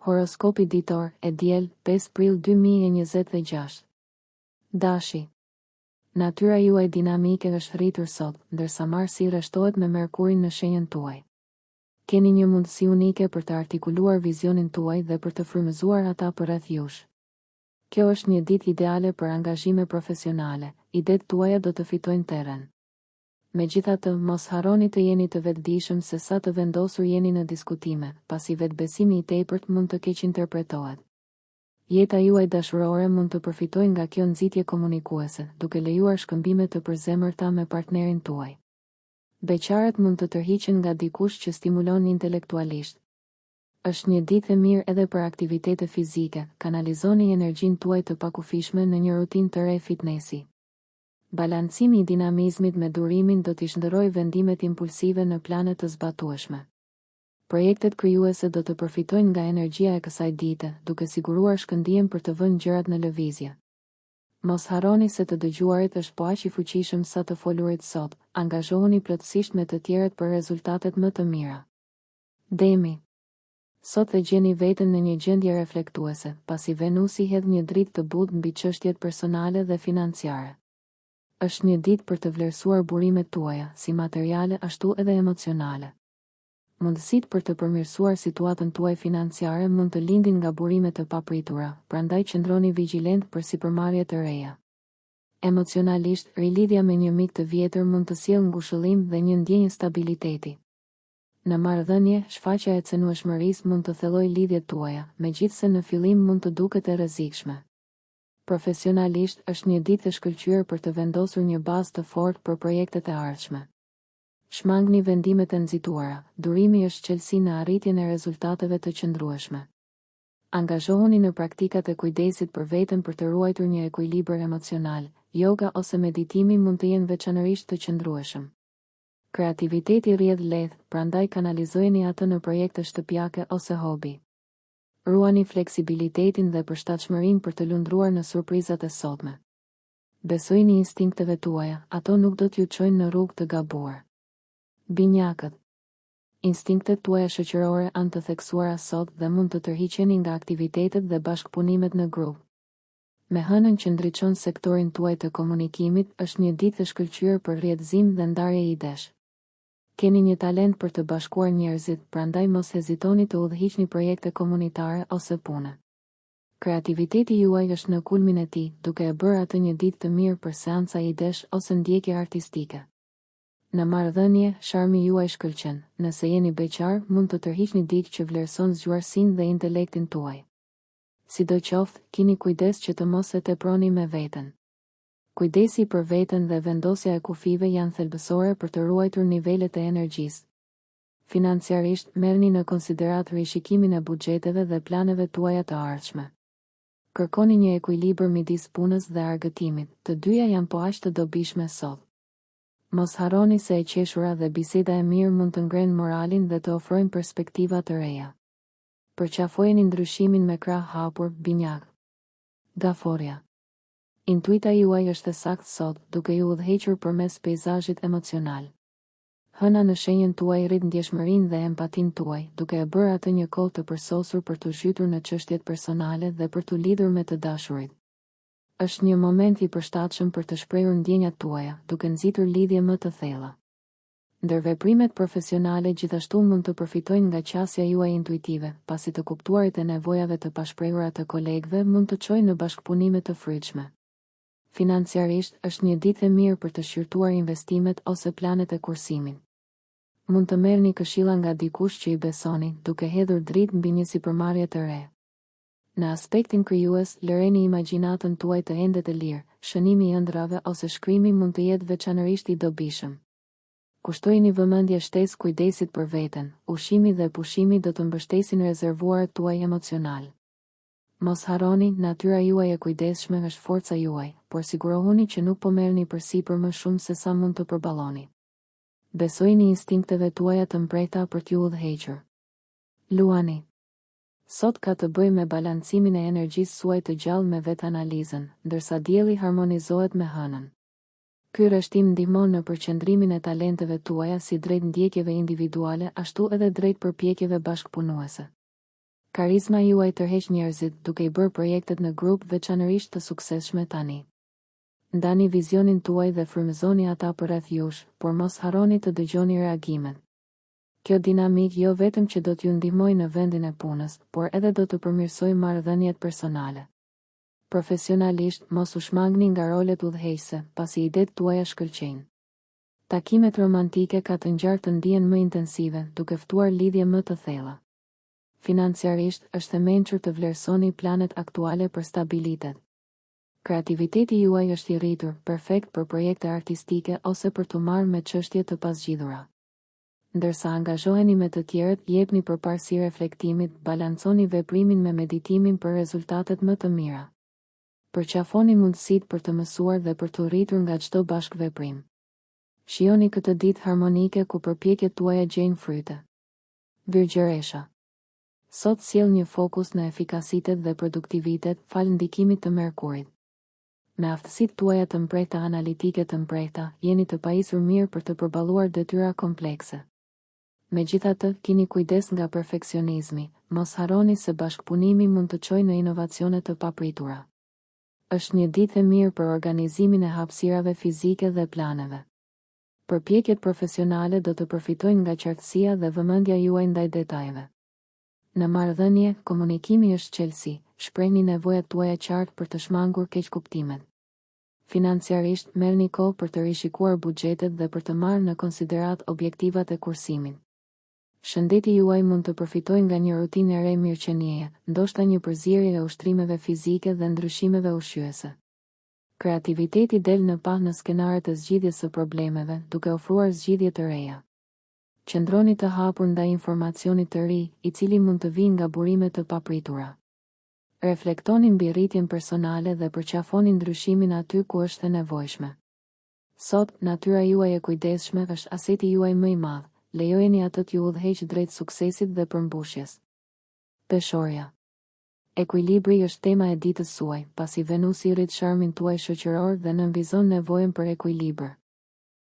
Horoskopi ditor, e diel, 5 prill 2026. Dashi. Natyra juaj dinamike është rritur sot, ndërsa Marsi rreshtohet me Merkurin në shenjën tuaj. Keni një mundësi unike për të artikuluar vizionin tuaj dhe për të frymëzuar ata përreth jush. Kjo është një ditë ideale për angazhime profesionale, idetë tuaja do të fitojnë terren. Megjithatë, mos harroni të jeni të vetëdijshëm se sa të vendosur jeni në diskutime, pasi vetëbesimi i tepërt mund të keqinterpretohet. Jeta juaj dashurore mund të përfitojë nga kjo nxitje komunikuese, duke lejuar shkëmbime të përzemërta me partnerin tuaj. Beqarët mund të tërhiqen nga dikush që stimulon intelektualisht. Është një ditë e mirë edhe për aktivitete fizike, kanalizoni energjinë tuaj të pakufishme në një rutinë të re fitnesi. Balancimi i dinamizmit me durimin do t'i shndërrojë vendimet impulsive në plane të zbatueshme. Projektet krijuese do të përfitojnë nga energjia e kësaj dite, duke siguruar shkëndijën për të vënë gjërat në lëvizje. Mos harroni se të dëgjuarit është po aq i fuqishëm sa të folurit sot, angazhohuni plotësisht me të tjerët për rezultatet më të mira. Demi. Sot e gjeni veten në një gjendje reflektuese, pasi Venusi hedh një dritë të butë mbi çështjet personale dhe financiare. Është një ditë për të vlerësuar burimet tuaja, si materiale ashtu edhe emocionale. Mundësitë për të përmirësuar situatën tuaj financiare mund të lindin nga burime të papritura, prandaj qëndroni vigjilentë për sipërmarrje të reja. Emocionalisht, rilidhja me një mik të vjetër mund të sjellë ngushëllim dhe një ndjenjë stabiliteti. Në marrëdhënie, shfaqja e cenueshmërisë mund të thellojë lidhjet tuaja, megjithëse në fillim mund të duket e rrezikshme. Profesionalisht, është një ditë e shkëlqyer për të vendosur një bazë të fortë për projektet e ardhshme. Shmangni vendimet e nxituara, durimi është çelësi në arritjen e rezultateve të qëndrueshme. Angazhohuni në praktikat e kujdesit për veten për të ruajtur një ekuilibër emocional, joga ose meditimi mund të jenë veçanërisht të qëndrueshëm. Kreativiteti rrjedh lehtë, prandaj kanalizojeni atë në projekte shtëpiake ose hobi. Ruani fleksibilitetin dhe përshtatshmërinë për të lundruar në surprizat e sotme. Besojini instinkteve tuaja, ato nuk do t'ju çojnë në rrugë të gabuar. Binjakët. Instinktet tuaja shoqërore janë të theksuara sot dhe mund të tërhiqeni nga aktivitetet dhe bashkëpunimet në grup. Me hënën që ndriçon sektorin tuaj të komunikimit, është një ditë e shkëlqyer për rrjetëzim dhe ndarje idesh. Keni një talent për të bashkuar njerëzit, prandaj mos hezitoni të udhëhiqni projekte komunitare ose pune. Kreativiteti juaj është në kulmin e tij, duke e bërë atë një ditë të mirë për seanca idesh ose ndjekje artistike. Në marrëdhënie, sharmi juaj shkëlqen. Nëse jeni beqar, mund të tërhiqni dikë që vlerëson zgjuarsinë dhe intelektin tuaj. Sidoqoftë, kini kujdes që të mos e teproni me veten. Kujdesi për veten dhe vendosja e kufijve janë thelbësore për të ruajtur nivelet e energjisë. Financiarisht, merrni në konsideratë rishikimin e buxheteve dhe planeve tuaja të ardhshme. Kërkoni një ekuilibër midis punës dhe argëtimit, të dyja janë po aq të dobishme sot. Mos harroni se e qeshura dhe biseda e mirë mund të ngrenë moralin dhe të ofrojnë perspektiva të reja. Përqafojeni ndryshimin me krahë hapur, binjakë. Gaforrja. Intuita juaj është e saktë sot, duke ju udhëhequr përmes peizazhit emocional. Hëna në shenjën tuaj rrit ndjeshmërinë dhe empatinë tuaj, duke e bërë atë një kohë të përsosur për t'u zhytur në çështjet personale dhe për t'u lidhur me të dashurit. Është një moment i përshtatshëm për të shprehur ndjenjat tuaja, duke nxitur lidhje më të thella. Ndërveprimet profesionale gjithashtu mund të përfitojnë nga qasja juaj intuitive, pasi të kuptuarit e nevojave të pashprehura të kolegëve mund të çojë në bashkëpunime të frytshme. Financiarisht, është një ditë e mirë për të shqyrtuar investimet ose planet e kursimit. Mund të merrni këshilla nga dikush që i besoni, duke hedhur dritë mbi një sipërmarrje të re. Në aspektin krijues, lëreni imagjinatën tuaj të endet e lirë, shënimi i ëndrrave ose shkrimi mund të jetë veçanërisht i dobishëm. Kushtojini vëmendje shtesë kujdesit për veten, ushqimi dhe pushimi do të mbështesin rezervuarët tuaj emocionalë. Mos harroni, natyra juaj e kujdesshme është forca juaj, por sigurohuni që nuk po merrni përsipër më shumë se sa mund të përballoni. Besojini instinkteve tuaja të mprehta për t'ju udhëhequr. Luani. Sot ka të bëjë me balancimin e energjisë suaj të gjallë me vetanalizën, ndërsa Dielli harmonizohet me Hënën. Ky rreshtim ndihmon në përqendrimin e talenteve tuaja si drejt ndjekjeve individuale ashtu edhe drejt përpjekjeve bashkëpunuese. Karizma juaj tërheq njerëzit, duke i bërë projektet në grup veçanërisht të suksesshme tani. Ndani vizionin tuaj dhe frymëzoni ata përreth jush, por mos harroni të dëgjoni reagimet. Kjo dinamikë jo vetëm që do t'ju ndihmojë në vendin e punës, por edhe do të përmirësojë marrëdhëniet personale. Profesionalisht, mos u shmangni nga rolet udhëheqëse, pasi idetë tuaja shkëlqejnë. Takimet romantike ka të ngjarë të ndihen më intensive, duke ftuar lidhje më të thella. Financiarisht, është e mençur të vlerësoni planet aktuale për stabilitet. Kreativiteti juaj është i rritur, perfekt për projekte artistike ose për t'u marrë me çështje të pazgjidhura. Ndërsa angazhoheni me të tjerët, jepni përparësi reflektimit, balanconi veprimin me meditimin për rezultatet më të mira. Përqafoni mundësitë për të mësuar dhe për t'u rritur nga çdo bashkëveprim. Shijoni këtë ditë harmonike ku përpjekjet tuaja gjejnë fryte. Virgjëresha. Sot sjell një fokus në efikasitet dhe produktivitet falë ndikimit të Merkurit. Me aftësitë tuaja të mprehta analitike të mprehta, jeni të pajisur mirë për të përballuar detyra komplekse. Megjithatë, kini kujdes nga perfeksionizmi, mos harroni se bashkëpunimi mund të çojë në inovacione të papritura. Është një ditë e mirë për organizimin e hapësirave fizike dhe planeve. Përpjekjet profesionale do të përfitojnë nga qartësia dhe vëmendja juaj ndaj detajeve. Në marrëdhënie, komunikimi është çelësi, shprehni nevojat tuaja qartë për të shmangur keqkuptimet. Financiarisht, merrni kohë për të rishikuar buxhetet dhe për të marrë në konsideratë objektivat e kursimit. Shëndeti juaj mund të përfitojë nga një rutinë e re mirëqenieje, ndoshta një përzierje e ushtrimeve fizike dhe ndryshimeve ushqyese. Kreativiteti del në pah në skenarët e zgjidhjes së problemeve, duke ofruar zgjidhje të reja. Qëndroni të hapur ndaj informacionit të ri, i cili mund të vijë nga burime të papritura. Reflektoni mbi rritjen personale dhe përqafoni ndryshimin aty ku është e nevojshme. Sot, natyra juaj e kujdesshme është aseti juaj më i madh, lejojeni atë t'ju udhëheqë drejt suksesit dhe përmbushjes. Peshorja. Ekuilibri është tema e ditës suaj, pasi Venusi rrit sharmin tuaj shoqëror dhe nënvizon nevojën për ekuilibër.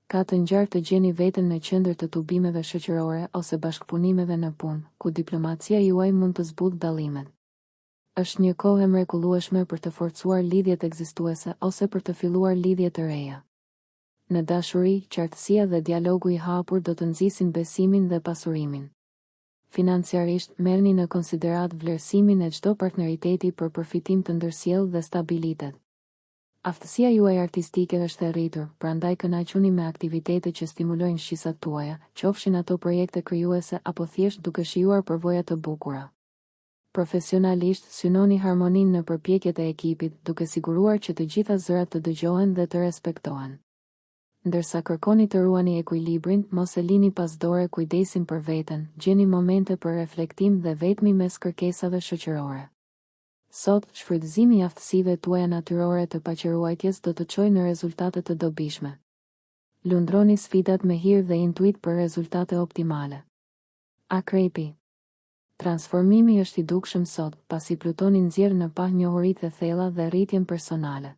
Ka të ngjarë të gjeni veten në qendër të tubimeve shoqërore ose bashkëpunimeve në punë, ku diplomacia juaj mund të zbutë dallimet. Është një kohë e mrekullueshme për të forcuar lidhjet ekzistuese ose për të filluar lidhje të reja. Në dashuri, qartësia dhe dialogu i hapur do të nxisin besimin dhe pasurimin. Financiarisht, merrni në konsideratë vlerësimin e çdo partneriteti për përfitim të ndërsjellë dhe stabilitet. Aftësia juaj artistike është e rritur, prandaj kënaquni me aktivitete që stimulojnë shqisat tuaja, qofshin ato projekte krijuese apo thjesht duke shijuar përvoja të bukura. Profesionalisht, synoni harmoninë në përpjekjet e ekipit, duke siguruar që të gjitha zërat të dëgjohen dhe të respektohen. Ndërsa kërkoni të ruani ekuilibrin, mos e lini pas dore kujdesin për veten, gjeni momente për reflektim dhe vetmi mes kërkesave shoqërore. Sot, shfrytëzimi i aftësive tuaja natyrore të paqeruajtjes do të çojë në rezultate të dobishme. Lundroni sfidat me hir dhe intuitë për rezultate optimale. Akrepi. Transformimi është i dukshëm sot, pasi Plutoni nxjerr në pah njohuritë e thella dhe rritjen personale.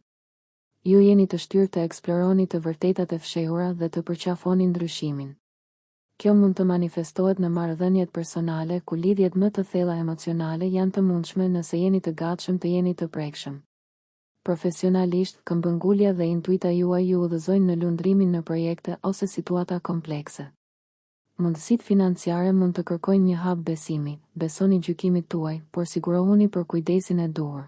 Ju jeni të shtyrë të eksploroni të vërtetat e fshehura dhe të përqafoni ndryshimin. Kjo mund të manifestohet në marrëdhëniet personale ku lidhjet më të thella emocionale janë të mundshme nëse jeni të gatshëm të jeni të prekshëm. Profesionalisht, këmbëngulja dhe intuita juaj ju udhëzojnë në lundrimin në projekte ose situata komplekse. Mundësitë financiare mund të kërkojnë një hap besimi, besoni gjykimit tuaj, por sigurohuni për kujdesin e duhur.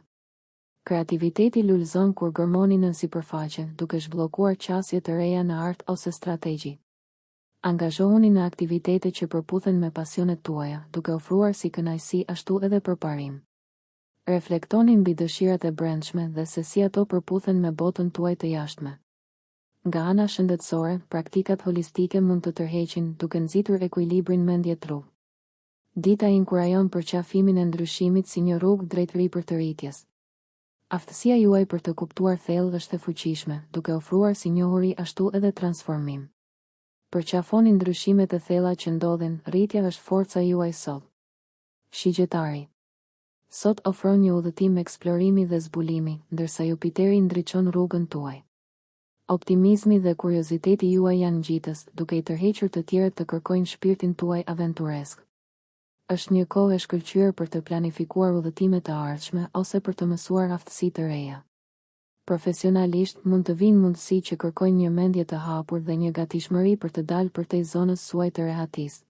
Kreativiteti lulëzon kur gërmoni nën sipërfaqe, duke zhbllokuar qasje të reja në art ose strategji. Angazhohuni në aktivitete që përputhen me pasionet tuaja, duke ofruar si kënaqësi ashtu edhe përparim. Reflektoni mbi dëshirat e brendshme dhe se si ato përputhen me botën tuaj të jashtme. Nga ana shëndetësore, praktikat holistike mund të tërheqin, duke nxitur ekuilibrin mendje-trup. Dita inkurajon përqafimin e ndryshimit si një rrugë drejt ripërtëritjes. Aftësia juaj për të kuptuar thellë është e fuqishme, duke ofruar si njohuri ashtu edhe transformim. Përqafoni ndryshimet e thella që ndodhin, rritja është forca juaj sot. Shigjetari. Sot ofron një udhëtim eksplorimi dhe zbulimi, ndërsa Jupiteri ndriçon rrugën tuaj. Optimizmi dhe kurioziteti juaj janë ngjitës, duke i tërhequr të tjerët të kërkojnë shpirtin tuaj aventuresk. Është një kohë e shkëlqyer për të planifikuar udhëtime të ardhshme ose për të mësuar aftësi të reja. Profesionalisht, mund të vijnë mundësi që kërkojnë një mendje të hapur dhe një gatishmëri për të dalë përtej zonës suaj të rehatisë.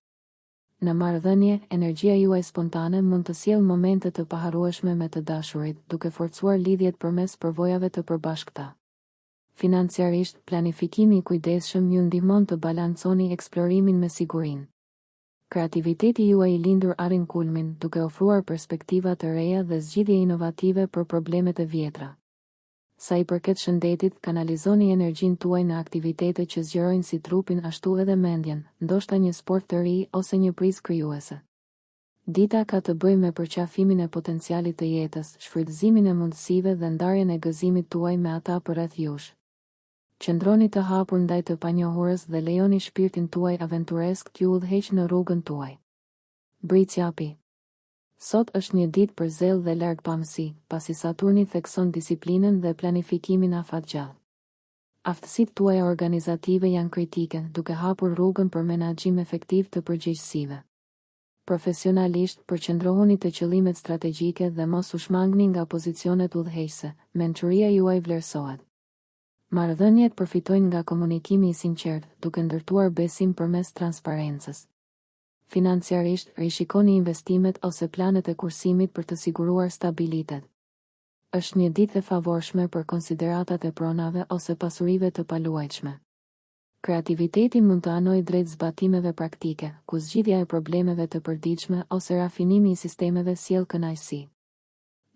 Në marrëdhënie, energjia juaj spontane mund të sjellë momente të paharrueshme me të dashurit, duke forcuar lidhjet përmes përvojave të përbashkëta. Financiarisht, planifikimi i kujdesshëm ju ndihmon të balanconi eksplorimin me sigurinë. Kreativiteti juaj i lindur arrin kulmin, duke ofruar perspektiva të reja dhe zgjidhje inovative për problemet e vjetra. Sa i përket shëndetit, kanalizoni energjinë tuaj në aktivitete që zgjerojnë si trupin ashtu edhe mendjen, ndoshta një sport të ri ose një prizë krijuese. Dita ka të bëjë me përqafimin e potencialit të jetës, shfrytëzimin e mundësive dhe ndarjen e gëzimit tuaj me ata përreth jush. Qëndroni të hapur ndaj të panjohurës dhe lejoni shpirtin tuaj aventuresk t'ju udhëheqë në rrugën tuaj. Bricjapi. Sot është një ditë për zell dhe largpamësi, pasi Saturni thekson disiplinën dhe planifikimin afatgjatë. Aftësitë tuaja organizative janë kritike, duke hapur rrugën për menaxhim efektiv të përgjegjësive. Profesionalisht, përqendrohuni te qëllimet strategjike dhe mos u shmangni nga pozicionet udhëheqëse, mençuria juaj vlerësohet. Marrëdhëniet përfitojnë nga komunikimi i sinqertë, duke ndërtuar besim përmes transparencës. Financiarisht, rishikoni investimet ose planet e kursimit për të siguruar stabilitet. Është një ditë e favorshme për konsideratat e pronave ose pasurive të paluajtshme. Kreativiteti mund të anojë drejt zbatimeve praktike, ku zgjidhja e problemeve të përditshme ose rafinimi i sistemeve sjell kënaqësi.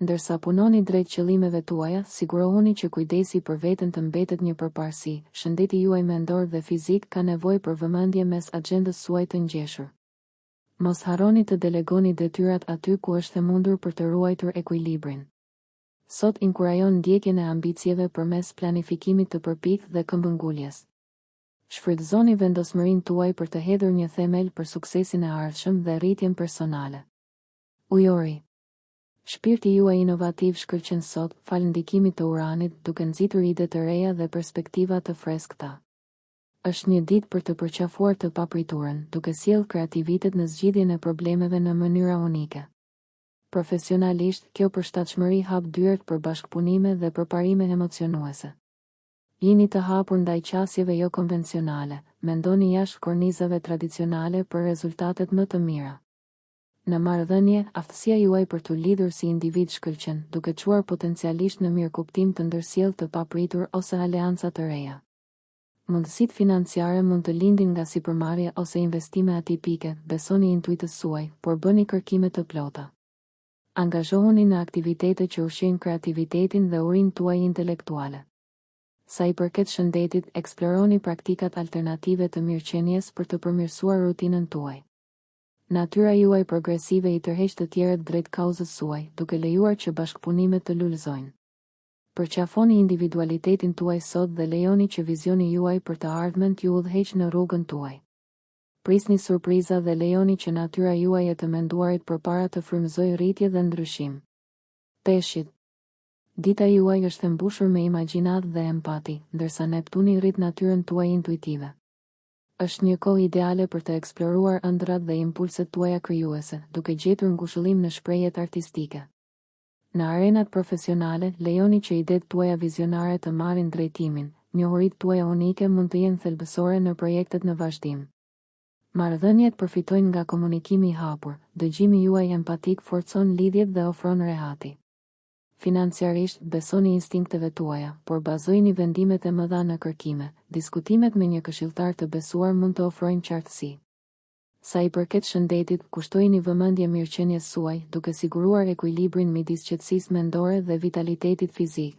Ndërsa punoni drejt qëllimeve tuaja, sigurohuni që kujdesi për veten të mbetet një përparësi, shëndeti juaj mendor dhe fizik ka nevojë për vëmendje mes axhendës suaj të ngjeshur. Mos harroni të delegoni detyrat aty ku është e mundur për të ruajtur ekuilibrin. Sot inkurajon ndjekjen e ambicieve përmes planifikimit të përpiktë dhe këmbënguljes. Shfrytëzoni vendosmërinë tuaj për të hedhur një themel për suksesin e ardhshëm dhe rritjen personale. Ujori. Shpirti juaj inovativ shkëlqen sot, falë ndikimit të Uranit, duke nxitur ide të reja dhe perspektiva të freskëta. Është një ditë për të përqafuar të papriturën, duke sjellë kreativitet në zgjidhjen e problemeve në mënyra unike. Profesionalisht, kjo përshtatshmëri hap dyert për bashkëpunime dhe përparime emocionuese. Jini të hapur ndaj qasjeve jokonvencionale, mendoni jashtë kornizave tradicionale për rezultatet më të mira. Në marrëdhënie, aftësia juaj për t'u lidhur si individ shkëlqen, duke çuar potencialisht në mirëkuptim të ndërsjellë të papritur ose aleanca të reja. Mundësitë financiare mund të lindin nga sipërmarrje ose investime atipike, besoni intuitës suaj, por bëni kërkime të plota. Angazhohuni në aktivitete që ushqejnë kreativitetin dhe urinë tuaj intelektuale. Sa i përket shëndetit, eksploroni praktikat alternative të mirëqenies për të përmirësuar rutinën tuaj. Natyra juaj progresive i tërheq të tjerët drejt kauzës suaj, duke lejuar që bashkëpunimet të lulëzojnë. Përqafoni individualitetin tuaj sot dhe lejoni që vizioni juaj për të ardhmen t'ju udhëheqë në rrugën tuaj. Prisni surpriza dhe lejoni që natyra juaj e të menduarit përpara të frymëzojë rritje dhe ndryshim. Peshqit. Dita juaj është e mbushur me imagjinatë dhe empati, ndërsa Neptuni rrit natyrën tuaj intuitive. Është një kohë ideale për të eksploruar ëndrrat dhe impulset tuaja krijuese, duke gjetur ngushëllim në shprehjet artistike. Në arenat profesionale, lejoni që idetë tuaja vizionare të marrin drejtimin, njohuritë tuaja unike mund të jenë thelbësore në projektet në vazhdim. Marrëdhëniet përfitojnë nga komunikimi i hapur, dëgjimi juaj empatik forcon lidhjet dhe ofron rehati. Financiarisht, besoni instinkteve tuaja, por bazojini vendimet e mëdha në kërkime. Diskutimet me një këshilltar të besuar mund të ofrojnë qartësi. Sa i përket shëndetit, kushtojini vëmendje mirëqenies suaj, duke siguruar ekuilibrin midis qetësisë mendore dhe vitalitetit fizik.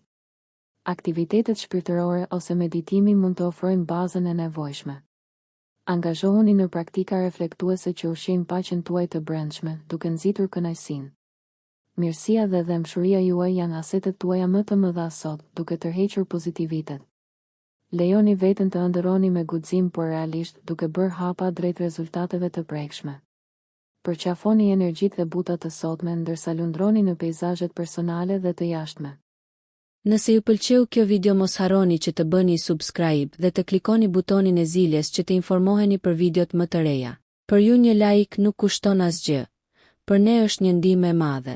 Aktivitetet shpirtërore ose meditimi mund të ofrojnë bazën e nevojshme. Angazhohuni në praktika reflektuese që ushqejnë paqen tuaj të brendshme, duke nxitur kënaqësinë. Mirësia dhe dhembshuria juaj janë asetet tuaja më të mëdha sot, duke tërhequr pozitivitet. Lejoni veten të ëndërroni me guxim por realisht, duke bërë hapa drejt rezultateve të prekshme. Përqafoni energjitë e buta të sotme ndërsa lundroni në peizazhet personale dhe të jashtme. Nëse ju pëlqeu kjo video mos harroni që të bëni subscribe dhe të klikoni butonin e zilës që të informoheni për videot më të reja. Për ju një like nuk kushton asgjë. Për ne është një ndihmë e madhe.